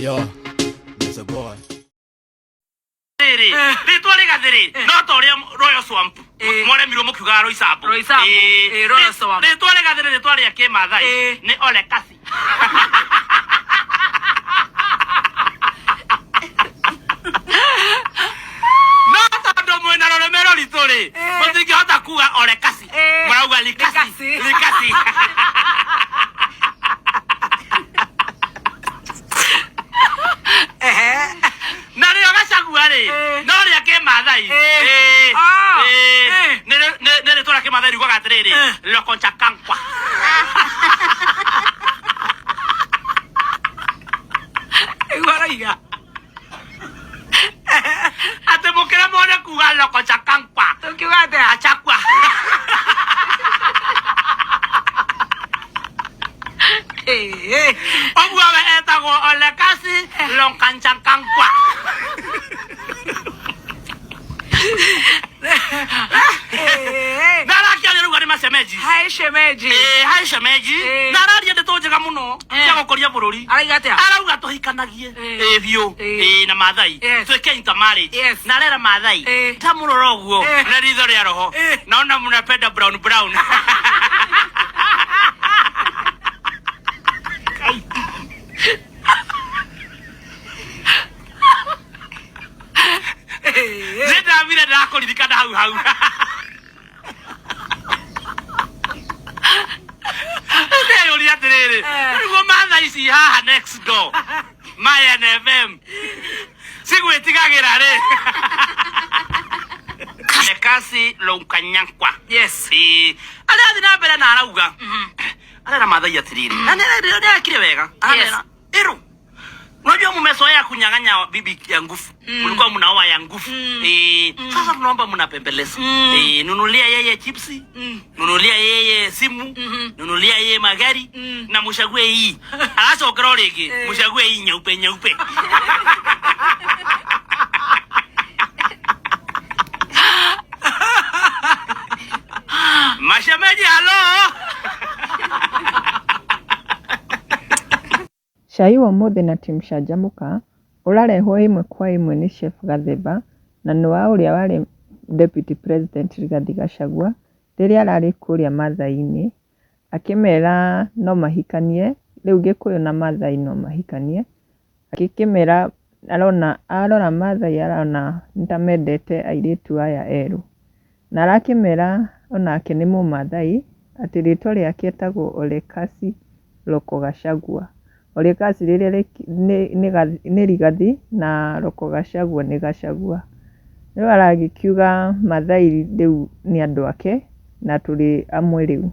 Yo, it's a boy. Rĩrĩ rĩtwa rĩgathĩ-rĩ, no ta ũrĩa Royal Swamp mwaremirwo mũkiugaga Roysambu. Roysambu, Royal Swamp. Rĩtwa rĩgathĩ nĩ rĩtwa rĩa Kĩmathai, nĩ Ole Kasi. No tondũ mwĩna rũrĩmĩ rũritũ-rĩ, mũtingĩhota kuga Ole Kasi, mũrauga Likasi. Likasi. Likasi. Na rĩo Gachagua rĩ, no rĩa Kĩmathai. Nĩ rĩtwa rĩa Kĩmathai riugaga atĩrĩrĩ, Lokonchakankwa. Iguo araiga. Atĩ mũkĩremwo nĩ kuga Lokonchakankwa. Tũkiuga atĩa? Gachagua. Ũguo we etagwo Olekasi Lonkanchakankwa. Na arakĩaria rĩu arĩ macemeji. Hi shemeji. Hi shemeji. Na araria ndeto njega mũno cia gũkũria bũrũri. Araiga atĩa? Arauga tũhikanagie biũ na Maathai, twĩke intermarriage. Na arera Maathai tamũrora ũguo na ritho rĩa roho, naona mnapenda brown brown. Nĩ ndamire ndakũririkana hau hau. Ndeyũria atĩrĩrĩ, nĩguo Maathai ici haha next door Mayan FM cigwĩtigagĩra rĩ? Lekasi Loukanyankwa. Arathiĩ na mbere na arauga, arera Maathai atĩrĩrĩ, na nĩ arekire wega, aramera ĩrũ, unajua mmezoea kunyang'anya bibi ya nguvu, mlikuwa mnaoa ya nguvu. Sasa tunaomba mnapembeleza. Nunulia yeye chipsi, nunulia yeye simu, nunulia yeye magari, na mushague hii aracokera o rĩngĩ, mushague hii nyeupe nyeupe. Mashemeji, halo. Cai wa ũmũthĩ na Team Canjamũka ũrarehwo ĩmwe kwa ĩmwe nĩ Chef Gathemba na nĩ wa ũrĩa warĩ Deputy President Rigathi Gachagua rĩrĩa ararĩ kũrĩa Maathai-inĩ akĩmera no mahikanie, rĩu Gĩkũyũ na Maathai no mahikanie, agĩkĩmera arona arora Maathai arona nĩ ta mendete airĩtu aya erũ. Na arakĩmera onake nĩ mũmathai, atĩ rĩtwa rĩake etagwo Olekasi Loko Gachagua. Olekasi rĩrĩa nĩ Rigathi na Loko Gachagua nĩ Gachagua. Rĩu aragĩkiuga Maathai rĩu nĩ andũ ake na tũrĩ amwe rĩu.